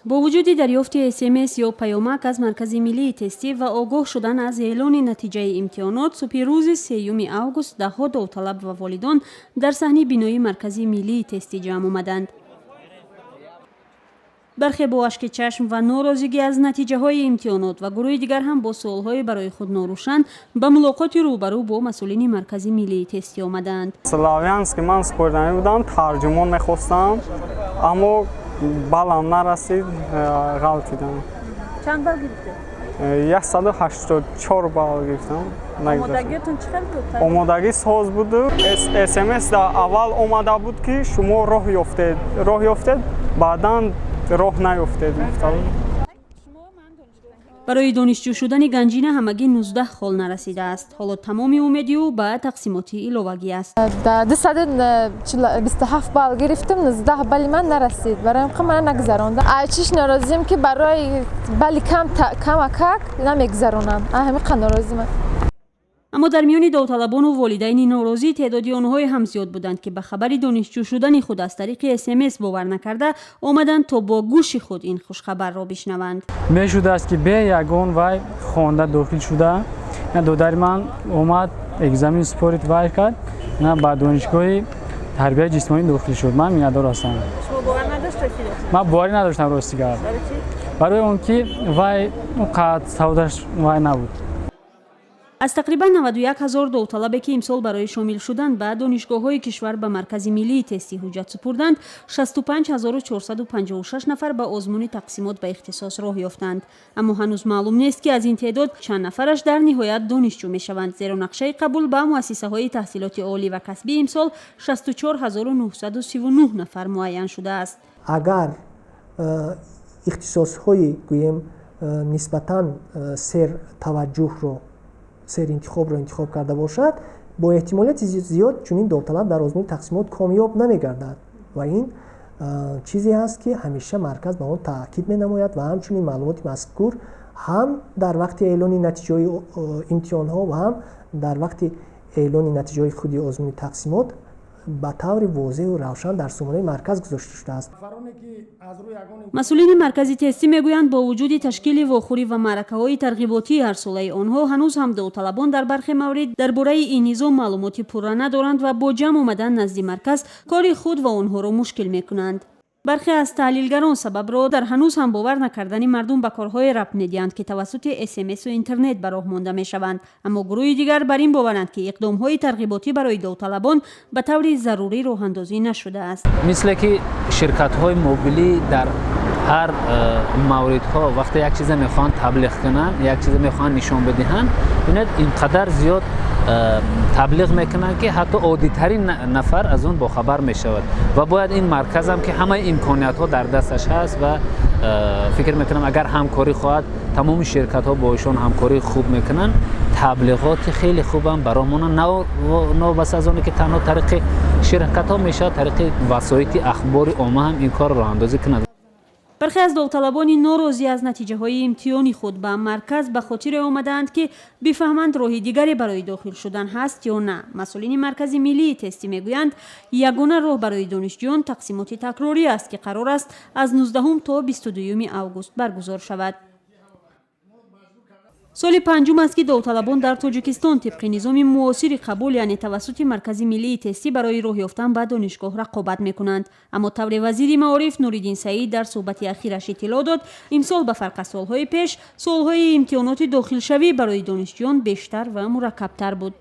Бо вуҷуди дарёфти СМС ё паёмак аз Маркази миллии тестӣ ва огоҳ шудан аз эълони натиҷаи имтиҳонот, субҳи рӯзи 3 август даҳҳо довталаб ва волидон дар саҳни бинои Маркази миллии тестӣ ҷамъ омаданд. Бархе бо ашки чашм ва норозигӣ аз натиҷаҳои имтиҳонот ва гурӯҳи дигар ҳам бо суолҳое барои худ норӯшан ба мулоқоти рӯбарӯ бо масъулини Маркази миллии тестӣ омадаанд. Славянский ман супоридани будам, тарҷумон мехостам, аммо балам нарасид, ғалтидам. Чанд бал гирифтед? 184 балл гирифтам. Омодагиятон чӣ хел буд? Омодагӣ соз буду. СМС да аввал омада буд, ки шумо роҳ ёфтед, роҳ ёфтед, баъдан роҳ наёфтед гуфта. Барои донишҷӯ шудани Ганҷина ҳамагӣ 19 хол нарасидааст. Ҳоло тамоми умеди ӯ ба тақсимоти иловагӣ аст. 227 балл гирифтам, 19 балли ман нарасид, барои ҳам мана нагузаронда. Чиш норозием, ки барои балли камакак намегузаронанд, ҳамиқа норозимам. Аммо дар миёни довталабону волидайни норозӣ теъдоди онҳое ҳам зиёд буданд, ки ба хабари донишҷӯ шудани худ аз тариқи СМС бовар накарда, омаданд, то бо гӯши худ ин хушхабарро бишнаванд. Мешудааст, ки бе ягон вай хонда дохил шуда. Додари ман омад, экзамен супорид, вай кард, ба донишгоҳи тарбияи ҷисмонӣ дохил шуд. Ман миннатдор ҳастам. Ман боварӣ надоштам, рости гап, барои он ки вай он қадр саводаш вай набуд. Аз тақрибан 91 ҳазор довталабе, ки имсол барои шомил шудан ба донишгоҳҳои кишвар ба Маркази миллии тестӣ ҳуҷҷат супурданд, 65 456 нафар ба озмуни тақсимот ба ихтисос роҳ ёфтанд. Аммо ҳанӯз маълум нест, ки аз ин теъдод чанд нафараш дар ниҳоят донишҷӯ мешаванд, зеро нақшаи қабул ба муассисаҳои таҳсилоти олӣ ва касбӣ имсол 64 939 нафар муайян шудааст. Агар ихтисосҳои, гӯем, нисбатан сер таваҷҷӯҳро, серинтихобро интихоб карда бошад, бо эҳтимолияти зиёд чунин довталаб дар озмуни тақсимот комёб намегардад. Ва ин чизе аст, ки ҳамеша марказ ба он таъкид менамояд ва ҳамчунин маълумоти мазкур ҳам дар вақти эълони натиҷаҳои имтиҳонҳо ва ҳам дар вақти эълони натиҷаҳои худи озмуни тақсимот ба таври возеҳу равшан дар сомонаи марказ гузошта шудааст. Масъулини Маркази тестӣ мегӯянд, бо вуҷуди ташкили вохӯрӣ ва маъракаҳои тарғиботии ҳарсолаи онҳо, ҳанӯз ҳам довталабон дар бархе маврид дар бораи ин низом маълумоти пурра надоранд ва бо ҷамъ омадан назди марказ кори худ ва онҳоро мушкил мекунанд. Бархе аз таҳлилгарон сабабро дар ҳанӯз ҳам бовар накардани мардум ба корҳое рабт медиҳанд, ки тавассути СМСу интернет ба роҳ монда мешаванд. Аммо гурӯҳи дигар бар ин боваранд, ки иқдомҳои тарғиботӣ барои довталабон ба таври зарурӣ роҳандозӣ нашудааст. Мисле ки ширкатҳои мобилӣ дар ҳар мавридҳо, вақте як чиза мехоҳанд таблиғ кунанд, як чиза мехоҳанд нишон бидиҳанд, бинед, ин қадар зиёд таблиғ мекунанд, ки ҳатто оддитарин нафар аз он бохабар мешавад. Ва бояд ин марказам, ки ҳамаи имкониятҳо дар дасташ ҳаст ва фикр мекунам, агар ҳамкорӣ хоҳад, тамоми ширкатҳо бо ишон ҳамкории хуб мекунанд, таблиғоти хеле хубам барои монанд, новобаста аз оне ки танҳо тариқи ширкатҳо мешавад, тариқи васоити ахбори омма ҳам ин корро роҳандозӣ кунад. Бархе аз довталабони норозӣ аз натиҷаҳои имтиҳони худ ба марказ ба хотире омадаанд, ки бифаҳманд, роҳи дигаре барои дохил шудан ҳаст ё на. Масъулини Маркази миллии тестӣ мегӯянд, ягона роҳ барои донишҷӯён тақсимоти такрорӣ аст, ки қарор аст аз 19 то 22 август баргузор шавад. Соли панҷум аст, ки довталабон дар Тоҷикистон тибқи низоми муосири қабул, яъне тавассути Маркази миллии тестӣ, барои роҳ ёфтан ба донишгоҳ рақобат мекунанд. Аммо тавре вазири маориф Нуриддин Саид дар суҳбати ахираш иттилоъ дод, имсол ба фарқ аз солҳои пеш суолҳои имтиҳоноти дохилшавӣ барои донишҷӯён бештар ва мураккабтар буд.